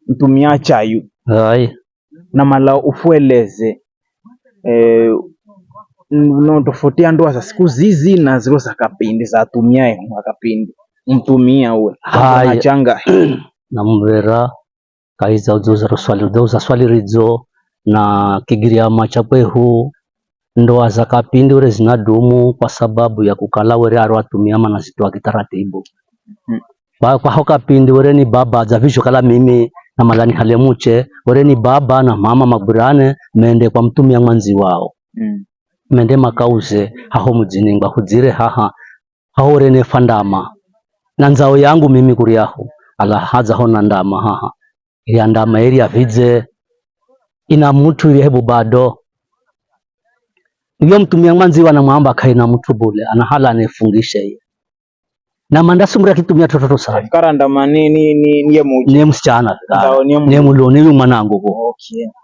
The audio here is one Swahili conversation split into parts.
Mtumia chayu. Hai. Na mala ufueleze no tofauti ya ndoa za siku zizi na zilo za kapindi za atumia ehu akapindi mtumia uwe Haya. changa. Namuvera kaiza udzuza swali udzuza swali ridzo na kigiriama cha kwehu, ndoa za kapindi ure zinadumu kwa sababu ya kukala were aro atumia manazitoa kitaratibu. Kwa hao kapindi were ni baba dzavisho kala mimi na malani hale muche were ni baba na mama magurane mende kwa mtumia mwanzi wao. Mende makauze haho mudzini ngwa hudzire haha haho ure nefandama na nzao yangu mimi kuriaho ala hadzaho na ndama haha iri ndama iri avidze ina muthu iri hebu bado iyo mtumia mwanzi wana mwamba kaina muthu bule anahala anefungisha iye na mandasumura kitumia tototo sana. Karandama ni niye muche? Ne msichana. Nzao niye ne mulo ne mwanangu ko.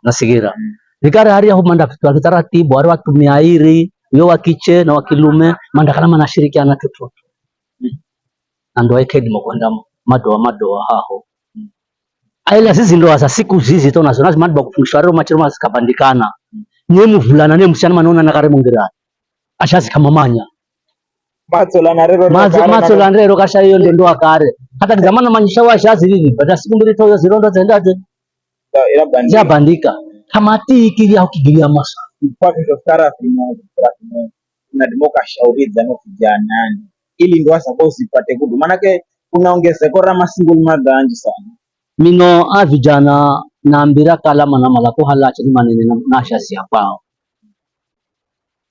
Nasigira vikare hari aho manda vitu kitaratibu ari watumia iri yo wakiche na wakilume manda kana manashirikiana tutu. Ando ekedi mokwenda madoa madoa haho aila zizi ndoa za siku zizi to nazo nazi madiba kufungishwa rero machero mazikabandikana ne muvulana ne msichana manona nakare mungirani ashazi kamamanya. Matsolana rero. Matsola rero kasha iyo ndo ndoa kare hata kizamana manyisha washazi vivi bada siku mbili toyo zirondo zendaje zabandika kamati ikili au kigilia masa. Nadimokashauridza no vijana ili ndoa zako zipate kudu manake kuna ongezeko ra masingle mother anji sana. Mino a vijana naambira kala mana malako halache ni manene na kwao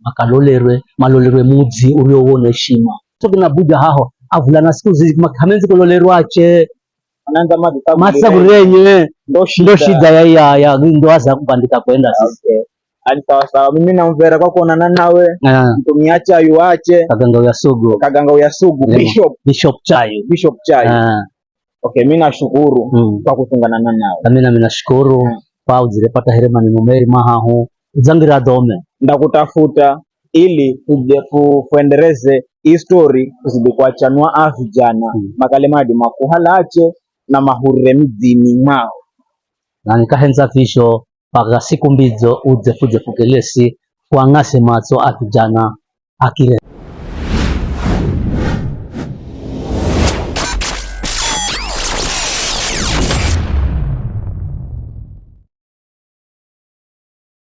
makalolerwe malolerwe mudzi uliowona heshima so kina buja haho avulana siku zizi kamenzi kulolerwache. Ananza matsagurenye. Ndo shida. Ndo shida ya ndoa za kubandika kwenda sisi. Okay. Ani sawa sawa, mimi namvera kwa kuonana nawe. Mtumia chayu wache. Kaganga ya Sugu. Kaganga ya Sugu. Bishop. Bishop Chayu. Bishop Chayu. Okay, mimi nashukuru kwa kutungana nawe. Na mimi nashukuru kwa uzirepata here maneno meri mahahu zangira dome. Ndakutafuta ili tuje fuendereze hii story kuzidi kuachanua a vijana makale madi makuhalache na mahurire midzini mwao. Na nikahenza visho paka siku mbidzo udze fuje fukelesi kuang'ase matso a vijana akire.